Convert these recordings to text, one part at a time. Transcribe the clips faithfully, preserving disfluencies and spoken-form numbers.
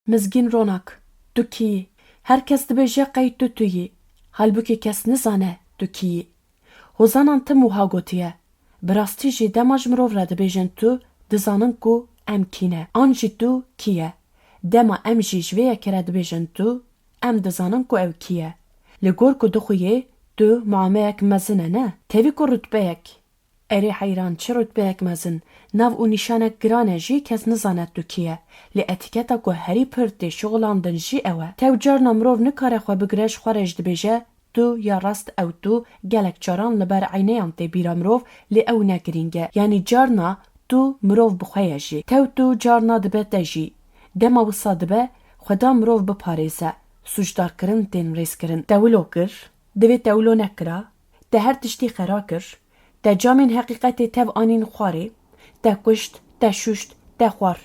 Mizgîn Ronak, tu kî yî? Her kes dibêje qey tu tu yî. Halbûkî kes nizane tu kî yî. Hozanan tim wiha gotiye. Bi rastî jî dema ji mirov re dibêjin tu, dizanin ku em kî ne. An jî tu kî ye. Dema em jî ji vê yekê re dibêjin tu, em dizanin ku ew kî ye. Li gor ku dixuyê tu muameyek mezin e, ne? Tevî ku rutbeyek. Erê heyran, çi rutbeyek mezin, nav û nîşanek giran e jî kes nizane tu kî ye. Lê etîketa ku herî pir tê şixulandin jî ew e. Tew carna mirov nikare xwe bigire ji xwe re jî dibêje tu ya rast ew tu, gelek caran li ber eyneyan tê bîra mirov, lê ew ne girîng e. Yanî carna tu mirov bi xwe ye jî. Tew tu carna dibe te jî. Dema wisa dibe, xweda mirov biparêze, sûcdarkirin tên rêzkirin. Te wilo kir, divê te wilo nekira, te her tiştî xera kir, te camên heqîqetê tev anîn xwarê, te kuşt, te şuşt, te xwar.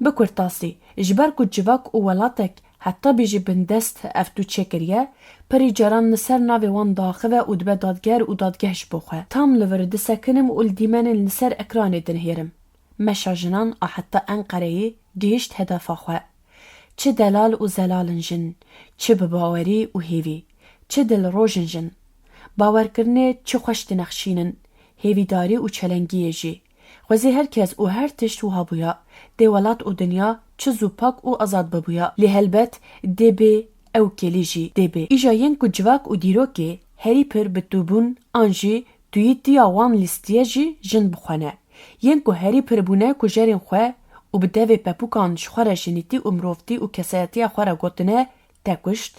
Bi kurtasî, ji ber ku civak û welatek heta bêjî bindest ev tu çêkiriye, pirî caran li ser navê wan diaxive û dibe dadger û dadgeh ji bo xwe. Tam li vir disekinim û li dîmenên li ser ekranê dinihêrim. Meşa jinan a heta Enqereyê gihişt hedefa xwe. Çi delal û zelal in jin, çi bi bawerî û hêvî, çi dilroj in jin. Bawerkirinê çi xweş dinexşînin, hêvîdarî û çelengiyê jî. Xwezî her kes û her tişt wiha bûya, dê welat û dinya çi zû pak û azad bibûya. Lê helbet dê bê ew kêlî jî dê bê. Îja yên ku civak û dîrokê herî pir bi tu bûn an jî tuyîtiya wan lîstiye jî jin bi xwe ne. Yên ku herî pir bûne kujerên xwe û bi devê pepûkan ji xwe re jinîtî û mirovtî û kesayetiya xwe re gotine, te kuşt,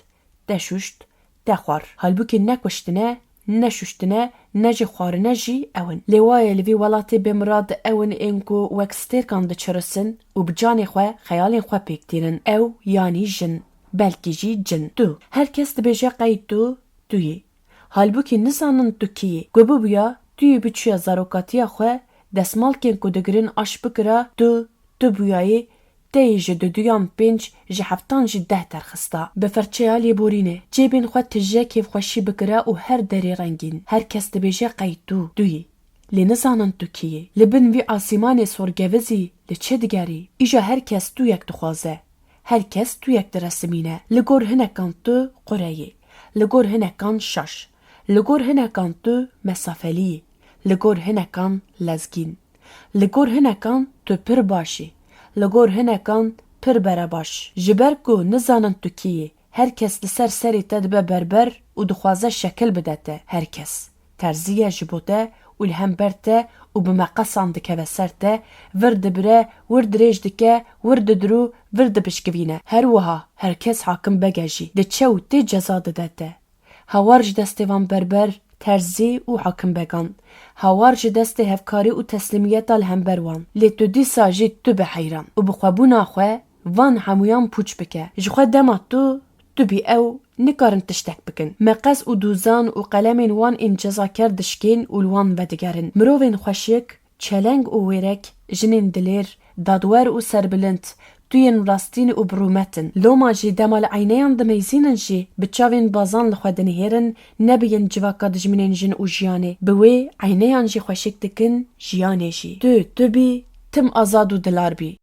te şuşt, te xwar. Halbûkî ne kuştine, ne şuştine, ne jî xwarine jî ew in. Lê wayê li vî welatê bêmirad ew in ên ku wek stêrkan diçirisin û bi canê xwe xeyalên xwe pêk tînin. Ew yanî jin, belkî jî cin. Tu. Her kes dibêje qey tu, tu yî. Halbûkî nizanin tu kî yî. Ku bibûya tu yî biçûya zarokatiya xwe, destmalkên ku digirin aş bikira, tu, tu bûyayî, te yî ji duduyan pênc, ji heftan jî deh derxista. Bi ferçeya lêborînê cêbên xwe tije kêfxweşî bikira û her derê rengîn. Her kes dibêje qey tu, tu yî. Lê nizanin tu kî yî. Li bin vî asîmanê sorgevizî li çi digerî? Îja her kes tu yek dixwaze. Her kes tu yek diresimîne. Li gor hinekan tu qure yî. Li gor hinekan şaş. Li gor hinekan tu mesafelî yî. Li gor hinekan lezgîn. Li gor hinekan tu pir baş î. Li gor hinekan pir berebaş. Ji ber ku nizanin tu kî yî, her kes li ser serê te dibe berber û dixwaze şekil bide te. Her kes. Terzî ye ji bo te û li hember te û bi meqesan dikeve ser te, vir dibire, wir dirêj dike, wir didirû, vir dibişkivîne. Her wiha her kes hakim beg e jî, diçe û tê ceza dide te. Hawar ji destê van berber, terzî û hakim began. Hawar ji destê hevkarî û teslîmiyeta li hember wan. Lê tu dîsa jî tu be heyran û bi xwebûna xwe van hemûyan pûç bike. Ji xwe dema tu, tu bî ew, nikarin tiştek bikin. Meqes û dûzan û qelemên wan ên cezaker dişkên û li wan vedigerin. Mirovên xweşik, çeleng û wêrek, jinên dilêr, dadwer û serbilind, tu yên rastîn û bi rûmet in. Loma jî dema li eyneyan dimeyzînin jî, bi çavên bazan li xwe dinihêrin, ne bi yên civaka dijminên jin û jiyanê. Bi wê eyneyan jî xweşik dikin, jiyanê jî. Tu, tu bî, tim azad û dilar bî.